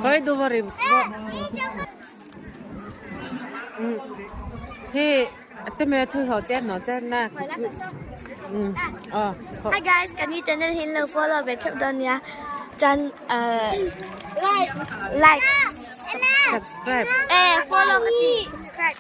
Khoi du bari. He te me thu ho chen no chen na. Ờ. Hi guys, kan hi channel hin lo follow ve theuh dawn nia. Chuan like like subscribe. Eh follow ka ti subscribe.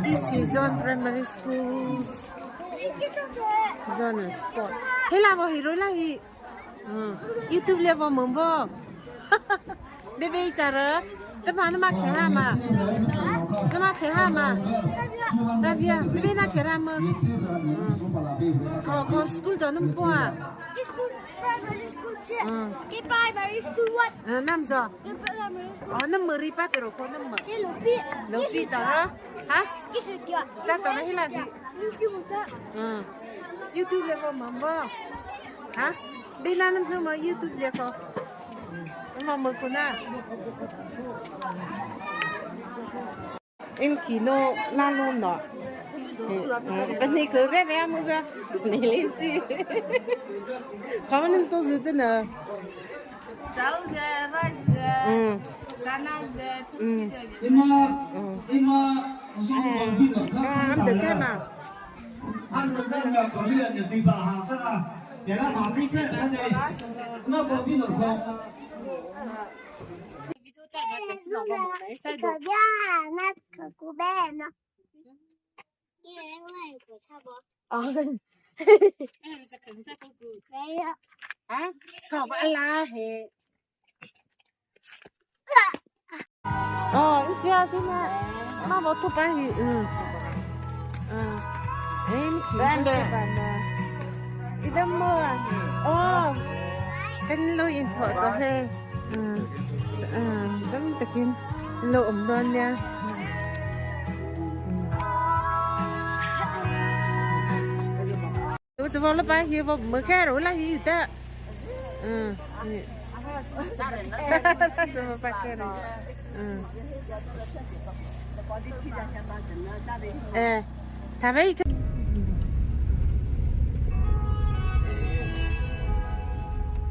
This is John Primary School Zone Sport. Thế là vào rồi là hi. YouTube level mừng vô. Baby chả rớ. Tấm mà nó mà khé mà. Nó mà khé mà. Davia, baby na khé mà. Có có school cho nó qua. School primary school chứ. Cái primary school what? Năm giờ. Cái primary school. Ờ, năm mười ba từ rồi, năm mười. Cái lỗ bi. Lỗ bi tao đó. Hả? Cái sự kiện. Chắc tao nói là gì? YouTube Ừ. YouTube level mà vô. Hả? Bên nào năm mà YouTube level. Mà mười con à. Em kỳ nó la luôn đó. Bên này cứ rép em không ra. Này lên chi. Khó nên tôi rồi tên nữa. Ừ. Ừ. Ăn được cái mà. Chia xin nè. Mà bỏ thuốc bán gì? Ừ. À. Em thì bán mà. Idam mo. Oh. Kan lo in tho to he. Ừ. À, dam takin lo om don nha. 我这往了把衣服没看着了，有的，嗯，哈哈哈，怎么办看了？嗯，哎，他们一个。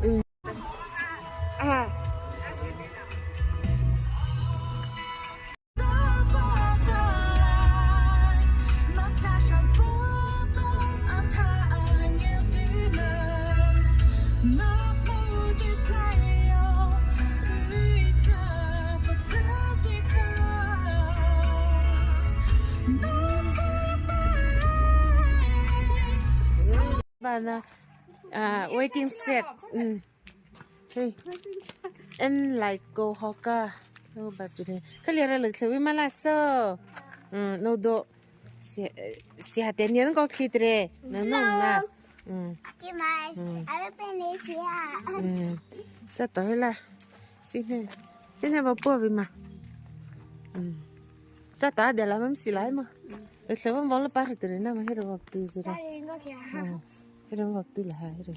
嗯，啊。Bana waiting set hey en like go hoka no ba pire khali ra lực thwi mala so no do si si ha ten yen go khitre no no na cho tới là xin này xin này vào bùa vì mà cho ta để làm em xì lại mà được sao vẫn là ba được rồi mà hết rồi từ rồi hết rồi từ là hết rồi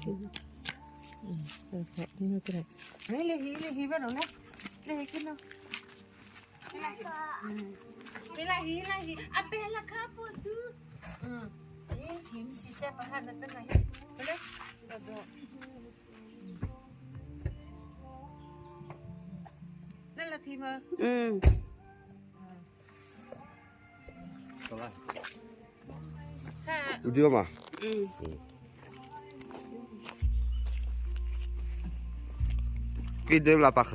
rồi như thế này lấy lấy lấy vào rồi lấy cái nào lấy lấy à bé là cá bò tu kiếm xì xe bà hát nó này lấy đây là thịt mà ừ 어디가 마? Ừ. Cái đêm là bạc.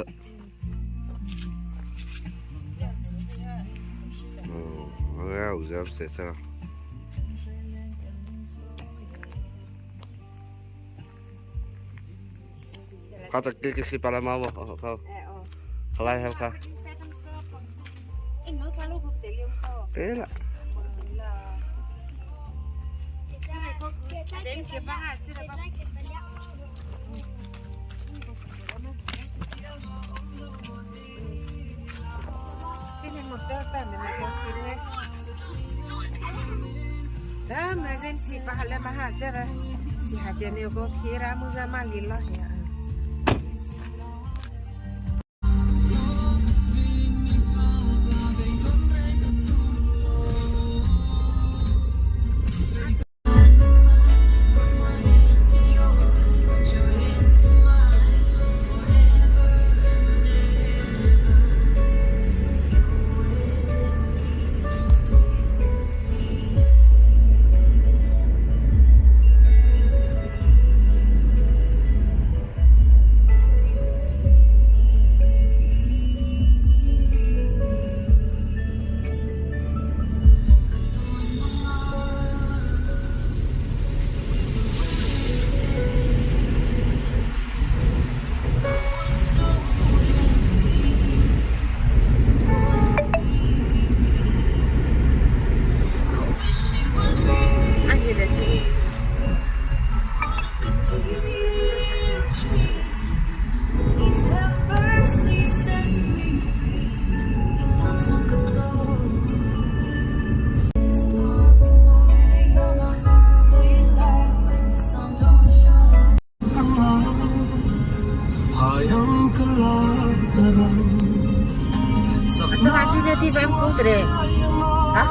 Ừ,我这这。Kata cái cái bà mà không không. Lại không không. Thế là. Hả?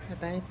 拜拜。